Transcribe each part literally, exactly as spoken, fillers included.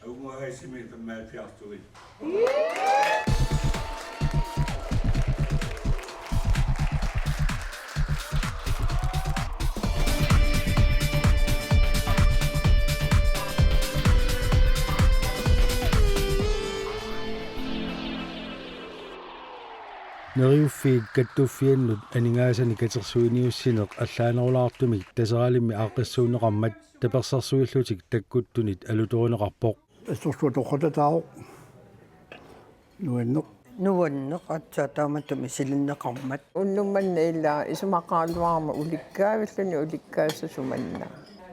Unguagassimi femoghalvfjerds tusind. Neriuffiit Kattuffiannut aningaasanik katersuiniussineq allaanerulaartumik Taseralimmi aaqqissuunneqarmat tapersersuillutik takkuttunit alutorineqarpoq. Assorsuaq toqqatataavoq. Nuanneq. Nuanneq, aatsaat taamatut misilinneqarmat. Unnuk manna ila isumaqaraluarama ulikkaavilluni ulikkaassasoq manna.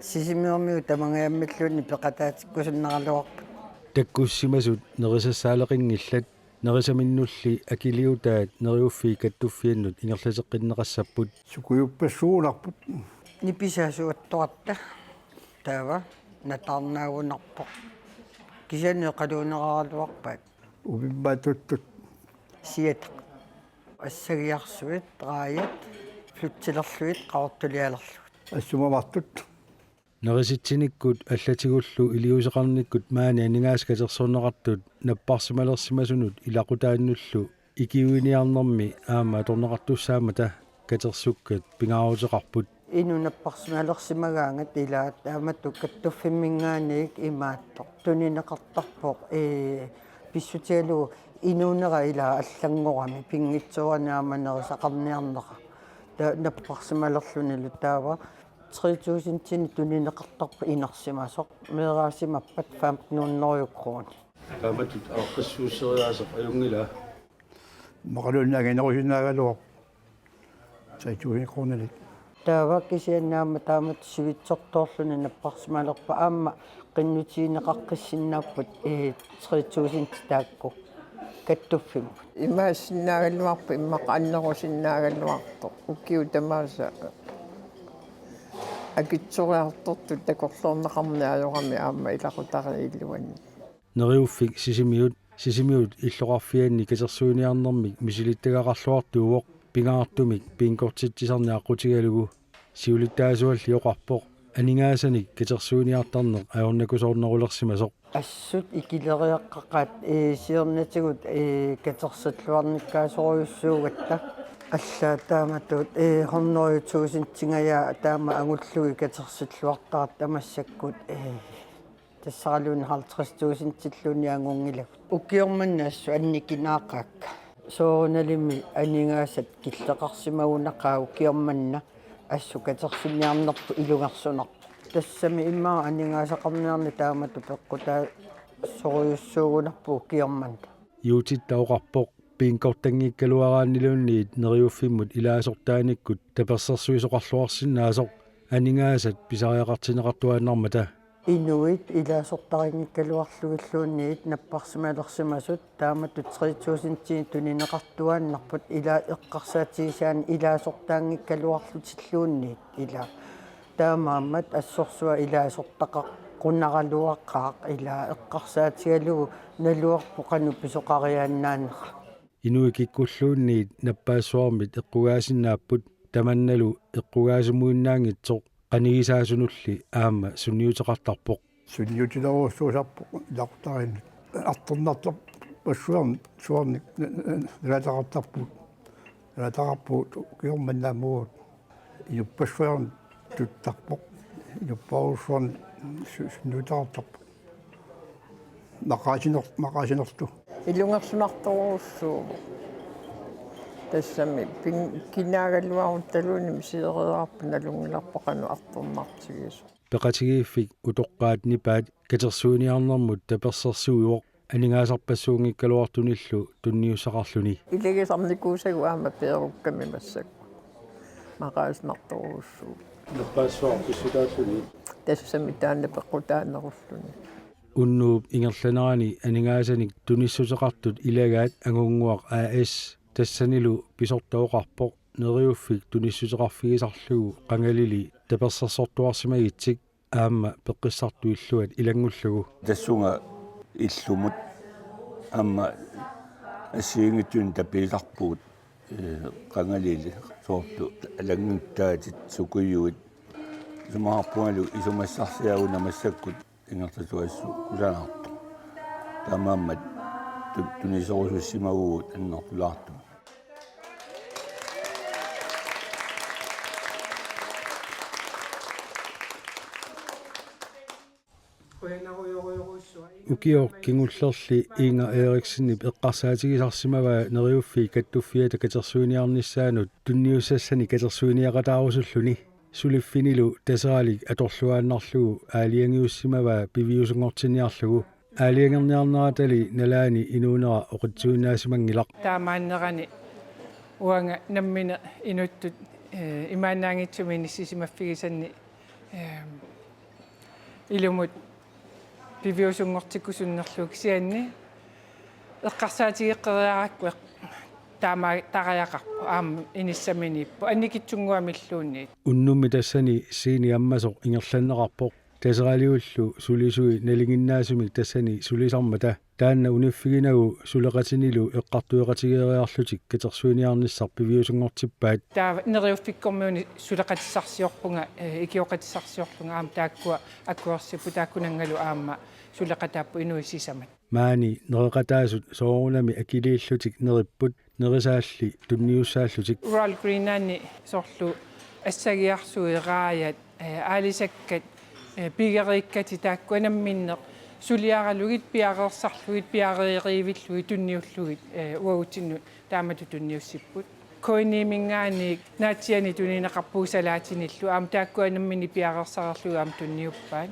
Sisimiormiut tamangajammilluunniit peqataatikkusunnaraluarput. Takkussimasut nerisassaaleqinngillat, nerisaminnulli akiliutaat Neriuffiit Kattuffiannut ingerlateqqinneqassapput. Sukujuppassuugunarput. Nipisaasuattoratta taava nataarnaagunarpoq. Kisianni eqaluuneraraluarpaat. Upimmaatuttut. Siataq. Assagiarsuit, raajat, flyttilerlugit, qaqortulialerlugu. Assumavartut. Nerisitsinikkut allatigullu iliuuseqarnikkut maani aningaasat katersorneqartut napparsimalersimasunut ilaqutaannullu ikiuiniarnermi aamma atorneqartussaammata katersukkat pingaaruteqarput. Inuk napparsimalersimagaangat ila taamatut kattuffimminngaanniit imaattoq tunineqartarpoq, ee, pissutigalugu inuunera ila allanngorami pinngitsoorani aamma nerisaqarniarnera. Ta-, napparsimalerlunilu taava tre tusindinik tunineqartarpoq inersimasoq. Meeraasimappat femten hundrede kroner. Taamatut aaqqissuusseriaaseq ajunngilaa. Immaqaluunniit anginerusinnaagaluarpoq tre tusind kronerinik. Taava kisianni aamma taamatut sivitsortoorluni napparsimalerpat aamma qinnutigineqaqqissinnaapput, ee, tre tusind taakku kattuffimmut. Imaassinnaagaluarpoq immaqa annerusinnaagaluartoq. Ukiut tamaasa akitsoriartortut takorloorneqarneq ajorami aamma ilaqutariit iluanni. Neriuffik Sisimiut, Sisimiut illoqarfianni katersuiniarnermik misilittagaqarluartuuvoq pingaartumik pinkkortitsisarneq aqqutigalugu. Siulittaasualli oqarpoq aningaasanik katersuiniartarneq ajornakusoornerulersimasoq. Assut ikileriaqqaqaat, ee, siornatigut, ee, katersilluarnikkaasorujussuugatta. Allaat taamatut, ee, hundrede tusindingajaa taama angullugit katersilluartaratta massakkut, ee, tassaraluunniit halvtreds tusindilluunniit angunngilagut. Ukioq manna assut annikinaaqaakka. Soorunalimi aningaasat killeqarsimagunaqaat ukioq manna assut katersuiniarnerput ilungersunarpoq. Tassami immaqa aningaasaqarniarneq taamatut peqqutaasorujussuugunarpoq ukioq manna. Juutitta oqarpoq pinkkortanngikkaluaraanniluunniit Neriuffimmut ilaasortaanikkut tapersersuisoqarluarsinnaasoq aningaasat pisariaqartinneqartuaannarmata. Inuit ilaasortarinngikkaluarlugilluunniit napparsimalersimasut taamatut tre tusindinik tunineqartuaannarput ila eqqarsaatigisaannik ilaasortaanngikkaluarlutilluunniit ila. Taamaammat assorsuaq ilaasortaqaqqunaraluaqaaq ila eqqarsaatigalugu naluarput qanoq pisoqariaannaanera. Inuit kikkulluunniit nappaassuarmit eqqugaasinnaapput tamannalu eqqugaasimuinnaanngitsoq qanigisaasunulli aamma sunniuteqartarpoq. Sunniutilerujussuusarpoq ilaqutariinnut. Artornartorpassuarnik suarnik nalaataqartarpugut. Nalaataqarpugut ukioq manna aamma uagut. Inuppassuarnik tuttarpoq. Inupparujussuarnik su-, sunniuteqartarpoq. Maqaasineq-, maqaasinerlu. Ilungersunartorujussuuvoq. Tassami pin-, kinaagaluaruttaluunniit misigereerarput nalunngilarput qanoq artornartigisoq. Peqatigiiffik utoqqaat nipaat katersuiniarnermut tapersersuivoq aningaasarpassuunngikkaluartunillu tunniussaqarluni. Ilagisarnikuusagut aamma peerukkami massakkut. Maqaasinartorujussuuvoq. Nappaassuaq pissutaalluni. Tassami taanna peqqutaanerulluni. Unnuup ingerlanerani aningaasanik tunissuteqartut ilagaat Angunnguaq A/S tassanilu pisortaq oqarpoq Neriuffik tunissuteqarfigisarlugu qangalili tapersersortuarsimagitsik aamma peqqissartut illuat ilanngullugu. Tassunga illumut aamma assigiinngitsunik tapiisarpugut, ee, qangalili soorlu alanngittaatit sukujuit isumaqarpungalu isumassarsiaq una massakkut ingerlasuassaq kusanartoq. Taamaammat tu-, tuniserusussimavugut annertulaartumik. Ukioq kingullerli Inger Eriksenip eqqarsaatigisarsimavaa Neriuffiit Kattuffiata katersuiniarnissaanut tunniussassanik katersuiniaqataarusulluni. Suliffinilu Taseralik atorluaannarlugu aalajangiussimavaa piviusunngortinniarlugu. Aalajangerniarneratali nalaani inuunera oqitsuinnaasimanngilaq. Taamaannerani uanga nammineq inuttut, eh, imaannaanngitsumik inissisimaffigisanni, eh, ilumut piviusunngortikkusunnerlugu kisianni eqqarsaatigeqqeriarakku eq-, taamaatariaqarpoq aamma inissaminiippoq annikitsunnguamilluunniit. Unnummi tassani scene ammasoq ingerlanneqarpoq. Taseraliullu sulisui nalinginnaasumik tassani sulisarmata. Taanna uniffiginagu suleqatinilu eqqartueqatigeeriarlutik katersuiniarnissaq piviusunngortippaat. Taava Neriuffikkormiuni suleqatissarsiorpunga, eh, ikioqatissarsiorlunga aamma taakkua akuersipput taakkunanngalu aamma suleqataapput inuit sisamat. Maani nereqataasut soorunami akiliillutik neripput nerisaalli tunniussaallutik. Royal Greenlandi soorlu assagiarsuit, raajat, eh, aalisakkat, eh, pigeriikkatit taakkua namminneq suliaralugit piareersarlugit piareeriivillugit tunniullugit, eh, uagutsinnut taamatut tunniussipput. K N I-minngaanniit naatsiianik tunineqarpugut salaatinillu aamma taakkua namminneq piareersareerlugit aamma tunniuppaat.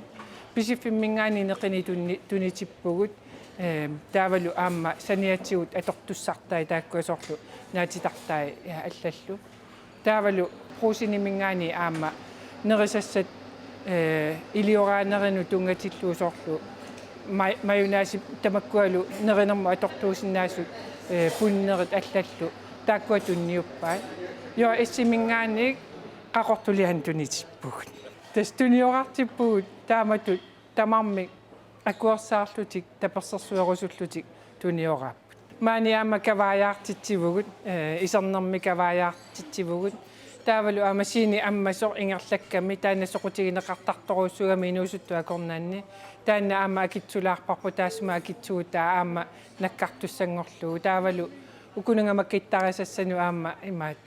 Pisiffimminngaanniit neqinik tunni-, tunitippugut, ehm, taavalu aamma saniatigut atortussartai taakkua soorlu naatitartai, eh, allallu. Taavalu Brugseniminngaanniit aamma nerisassat, eh, ilioraanerannut tunngatillugu soorlu ma-, mayonnaise tamakkualu nerinermut atortuusinnaasut, eh, punnerit allallu taakkua tunniuppaat. J S-iminngaanniit qaqortulianik tunitippugut. Tassa tuniorartippugut taamatut tamarmik akuersaarlutik tapersersuerusullutik tunioraapput. Maani aamma kavaajaartitsivugut, eh, isernermi kavaajaartitsivugut. Taavalu aamma scene ammasoq ingerlakkami taanna soqutigineqartartorujussuugami inuusuttut akornanni. Taanna aamma akitsulaarparput taassuma akitsugut taava aamma nakkartussanngorlugu. Taavalu ukununnga makittarisassanut aamma imaat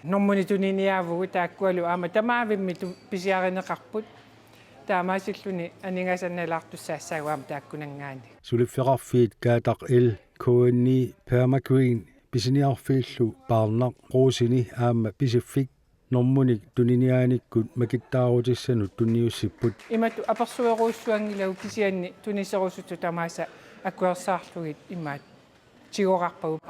normunik tuniniaavugut taakkualu aamma tamaavimmik tu-, pisiarineqarput. Taamaasilluni aningaasannalaartussaassaagut aamma taakkunanngaanniit. Suliffeqarfiit Kaataq L, K N I, Permagreen, pisiniarfiillu Paarnaq, Brugseni aamma Pisiffik normunik tuniniaanikkut makittaarutissanut tunniussipput. Imatut apersuerujussuanngilagut kisianni tuniserusutut tamaasa akuersaarlugit imaat tigorarpagut.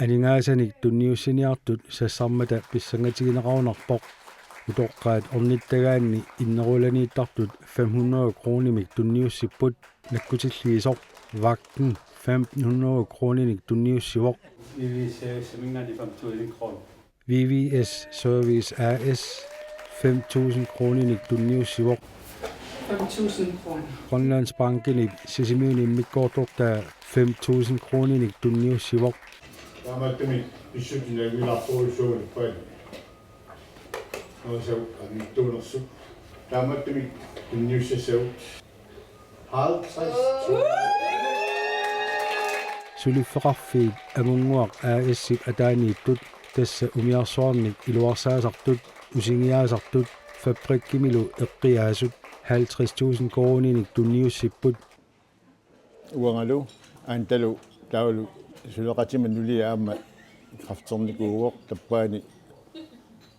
Aningaasanik tunniussiniartut sassarmata pissangatigineqarunarpoq. Utoqqaat ornittagaanni innerulaniittartut fem hundrede kronimik tunniussipput. Nakkutilliisoq Vagten femten hundrede kroninik tunniussivoq. V V S Service A/S fem tusind kroninik tunniussivoq. Fem tusind kroner. Grønlandsbankenip Sisimiuni immikkoortortaa fem tusind kroninik tunniussivoq. Taamaattumik pissutsit nalunngilartorujussuupput. Norsuk anittuunersuk. Taamaattumik tunniussassagut. Halvtreds tusind. Suliffeqarfiit Angunnguaq A/S-ip ataaniittut, tassa umiarsuarnik iluarsaasartut, usingiaasartut, fabrikkimilu eqqiaasut, halvtreds tusind kroninik tunniussipput. Uangalu, antalu, taavalu, suleqatima nulia aamma kræfternikuuvoq, tappaani,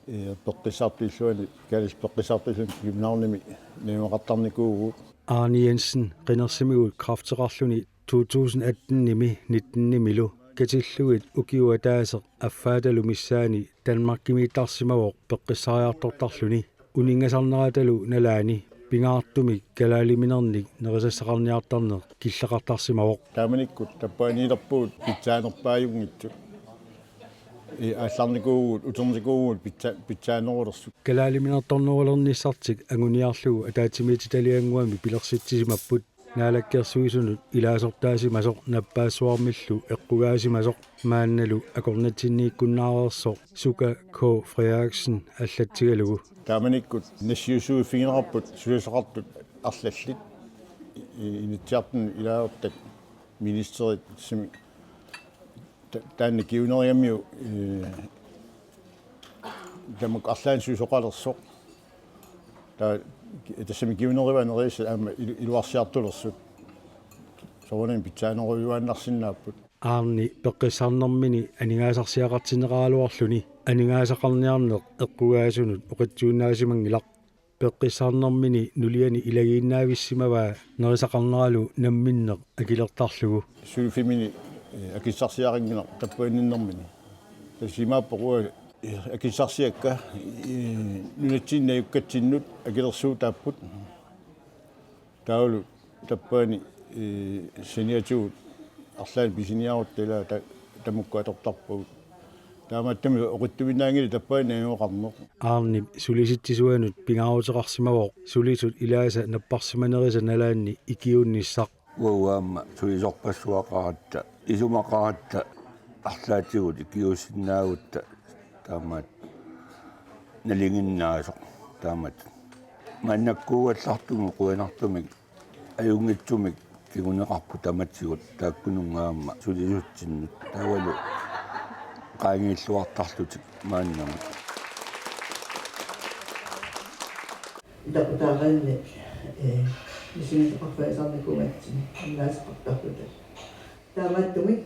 eh, peqqissartuilluani, Kalaallit peqqissartuilluani Københavnimi najugaqartarnikuuvugut. Arne Jensen qinersimigut kræfteqarluni to tusind atten-imi nitten-imilu katillugit ukioq ataaseq affaatalu missaani Danmarkimiittarsimavoq peqqissariartortarluni. Uninngasarneratalu nalaani pingaartumik kalaaliminernik nerisassaqarniartarneq killeqartarsimavoq. Taamanikkut tappaaniilerpugut pitsaanerpaajunngitsut. Ii, aallarnikuuvugut, uternikuuvugut pitsa-, pitsaanerulersut. Kalaaliminertornerulernissartik anguniarlugu ataatsimiititaliannguamik pilersitsisimapput. Naalakkersuisunut ilaasortaasimasoq nappaassuarmillu eqqugaasimasoq maannalu akornatsinniikkunnaareersoq Suka K. Frederiksen allatsigalugu. Taamanikkut nassiussuiffigineqarput sulisaqartut arlallit. Inatsisartuni ilaasortat ministerit simi ta-, taanna kingunerigamiuk, eh, tamakku arlaannik susoqalersoq. Taava tassami kingunerivaa nerisassat aamma ilu-, iluarsiartulersut. Soorunami pitsaanerujuaannarsinnaapput. Aarni peqqissaarnermini aningaasarsiaqartinneqaraluarluni aningaasaqarniarneq eqqugaasunut oqitsuinnaasimanngilaq. Peqqissaarnermini nuliani ilagiinnavissimavaa nerisaqarneralu namminneq akilertarlugu. Suliffimminni, eh, akissarsiaqannginnaq tappavaniinnermini. Tassa imaappoq uanga, eh, akissarsiakka, eh, nunatsinni najukkatsinnut akilersuutaapput. Taavalu tappavani, eh, saniatigut arlaannik pisiniarutta ilaa ta-, tamakku atortarpagut. Taamaattumik oqitsuinnaanngilaq tappavani najugaqarneq. Aarnip sulisitsisuanut pingaaruteqarsimavoq sulisut ilaasa napparsimanerisa nalaanni ikiuunnissaq. Uagut aamma sulisorpassuaqaratta, isumaqaratta, arlaatigut ikiuussinnaagutta taamaat nalinginnaasoq taamatut. Maannakkuugallartumik qujanartumik ajunngitsumik kinguneqarput tamatigut taakkununnga aamma sulisutsinnut. Taavalu qaangiilluartarlutik maannamut. Itaqutaarinni, eh, misigisaqarfigisarnikuugatsinnik aningaasaqartarluta. Taamaattumik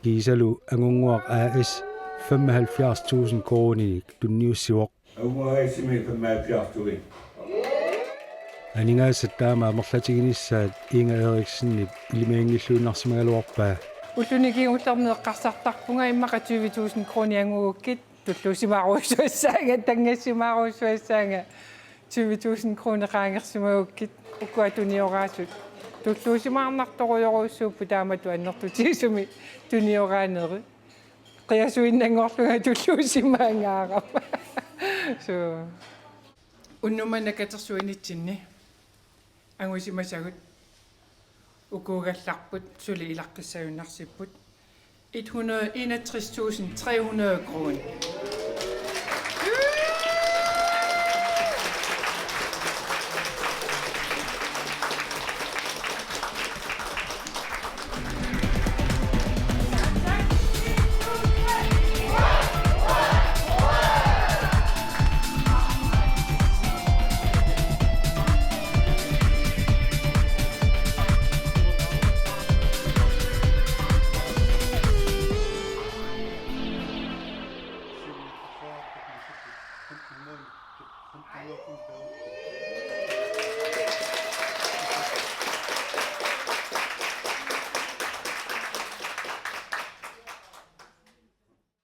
Kiisalu Angunnguaq A/S femoghalvfjerds tusind koruuninik tunniussivoq. Angunnguaq A/S-imi femoghalvfjerds tusind. Aningaasat taama amerlatiginissaat Inga Eriksenip ilimaginngilluinnarsimagaluarpaa. Ulluni kingullerni eqqarsartarpunga immaqa tyve tusind kroner angugukkit. Tulluusimaarujussuassaanga, tanngassimaarujussuassaanga, tyve tusind kroner qaangersimagukkit, ukua tunioraasut. Tulluusimaarnartorujorujussuupput taamatut annertutigisumik tunioraaneri. Qiasuinnanngorlunga tulluusimaangaarama. So. Unnuk manna katersuinitsinni angusimasagut ukuugallarput suli ilaqqissagunarsipput. Et hundrede enogtres tusind tre hundrede kroner.